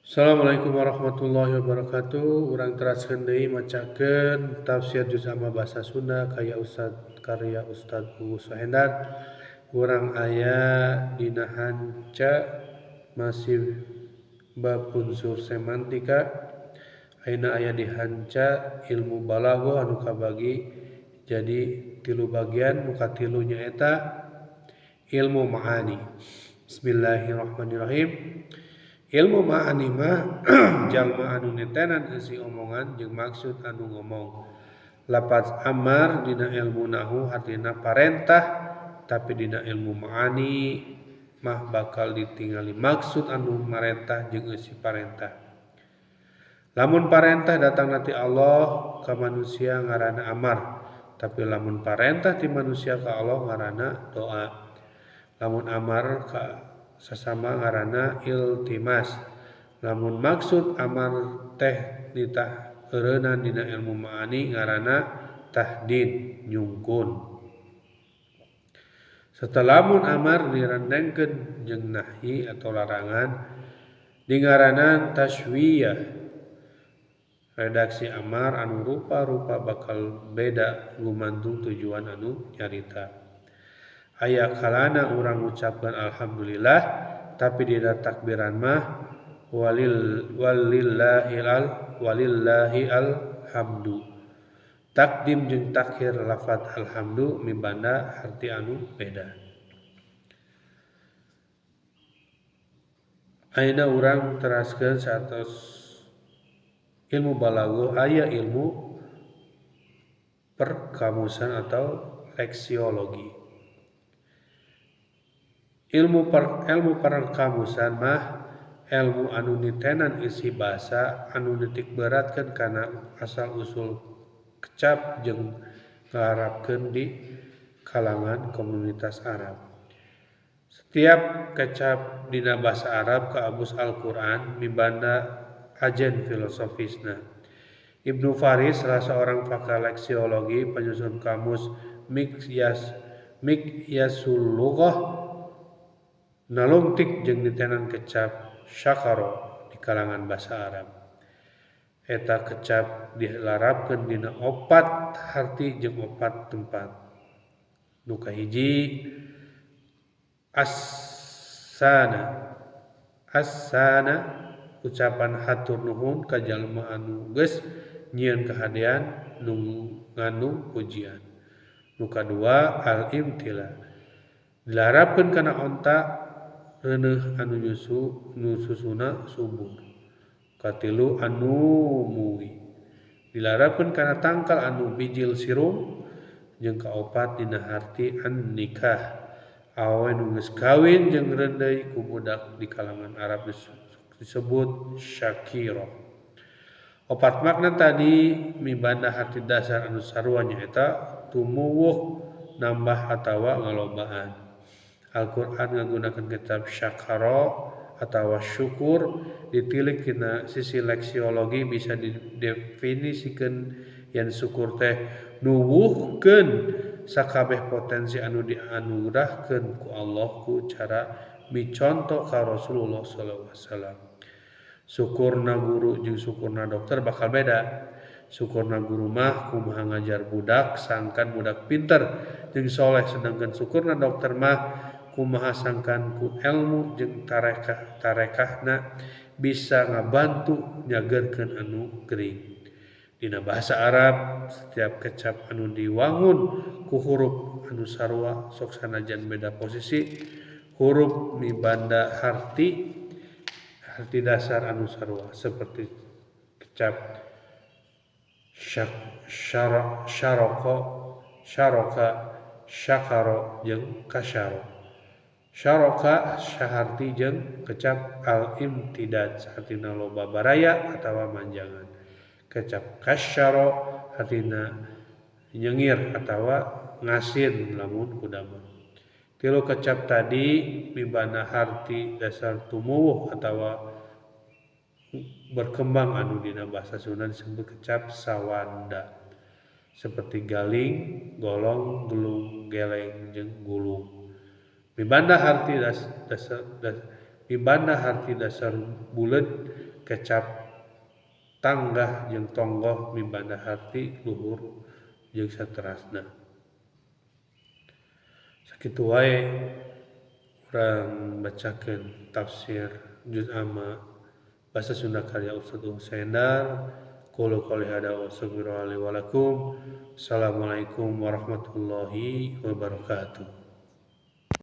Assalamualaikum warahmatullahi wabarakatuh. Urang teraskeun deui macakeun tafsir juz amma bahasa Sunda karya Ustad Uus Suhendar. Urang aya dina hanca masih bab unsur semantika. Ayeuna aya di hanca ilmu balaghah anu kabagi jadi tilu bagian, nu katilu nyaeta ilmu ma'ani. Bismillahirrahmanirrahim. Ilmu ma'ani mah jalma anu nitenan eusi omongan jeung maksud anu ngomong. Lapaz amar dina ilmu nahu artina parentah, tapi dina ilmu ma'ani mah bakal ditingali maksud anu marentah jeung eusi parentah. Lamun parentah datang ti Allah ka manusia ngaranna amar, tapi lamun parentah ti manusia ka Allah ngaranna doa. Lamun amar ka sasama ngaranna iltimas. Lamun maksud amar teh nitah eureunana dina ilmu ma'ani ngaranna tahdid, nyungkun. Setelah lamun amar direndengkeun jeung nahyi atau larangan dingaranan taswiyah. Redaksi amar anu rupa-rupa bakal beda gumantung tujuan anu nyarita. Aya kalana urang ngucapkeun alhamdulillah, tapi dina takbiran mah walillahi alhamdu. Takdim jeung takhir lafaz alhamdu mibanda harti anu beda. Ayeuna urang teraskeun satos ilmu balaghah aya ilmu perkamusan atau leksiologi. Ilmu perkamusan mah ilmu anu nitenan isi bahasa anu nitik beratkeun kana asal usul kecap jeung ngaharapkeun di kalangan komunitas Arab. Setiap kecap dina bahasa Arab kaabus Al-Qur'an mibanda ajen filosofisna. Ibnu Faris, salah seorang pakar leksiologi penyusun kamus Miqyasul Lughah, nalungtik jeung nitenan kecap syakaro di kalangan bahasa Arab. Eta kecap dilarapkeun dina opat harti jeung opat tempat. Nu kahiji as-sana. As-sana ucapan hatur nuhun ka jalma anu geus nyieun kahadean nu ngandung pujian. Nu kadua al-imtila. Dilarapkeun kana onta reuneuh anu nyusu nu susuna subur. Katilu anu muwi. Dilarapkeun kana tangkal anu bijil sirum. Jeung kaopat dina harti an nikah. Awewe nu geus kawin jeung reundeuy ku budak di kalangan Arab disebut syakirah. Opat makna tadi mibanda harti dasar anu sarua nyaeta tumuwuh, nambah atawa ngalobaan. Al-Qur'an ngagunakeun kecap syakara atawa syukur ditilik dina sisi leksiologi bisa didefinisikeun yen syukur teh nuwuhkeun sakabeh potensi anu dianugerahkeun ku Allah ku cara miconto ka Rasulullah sallallahu alaihi wasallam. Syukurna guru jeung syukurna dokter bakal beda. Syukurna guru mah kumaha ngajar budak sangkan budak pinter jeung soleh, sedangkan syukurna dokter mah kumaha sangkan ku ilmu jeung tarekahna bisa ngabantu nyagerkeun anu gering. Dina bahasa Arab setiap kecap anu diwangun ku huruf anu sarua sok sanajan beda posisi huruf mibanda harti dasar anu sarua, seperti kecap syaroko, syaroka, syakaro jeung kasyaro. Syaroka syaharti jeung kecap al-imtidad hartina loba baraya atawa manjangan. Kecap kasyaro hartina nyengir atawa ngasin lamun kudama. Tilu kecap tadi mibana harti dasar tumuwuh atawa berkembang anu dina bahasa Sunda disebut kecap sawanda, seperti galing, golong, gelung, geleng jeung gulung. Mibanda harti dasar buleud kecap tanggah jeung tonggoh mibanda harti luhur jeung saterasna. Sakitu wae urang bacakeun tafsir juz amma bahasa Sunda karya Ustaz Husaindar. Qulu qouli hadza wa astaghfirullaha li wa lakum. Assalamualaikum warahmatullahi wabarakatuh.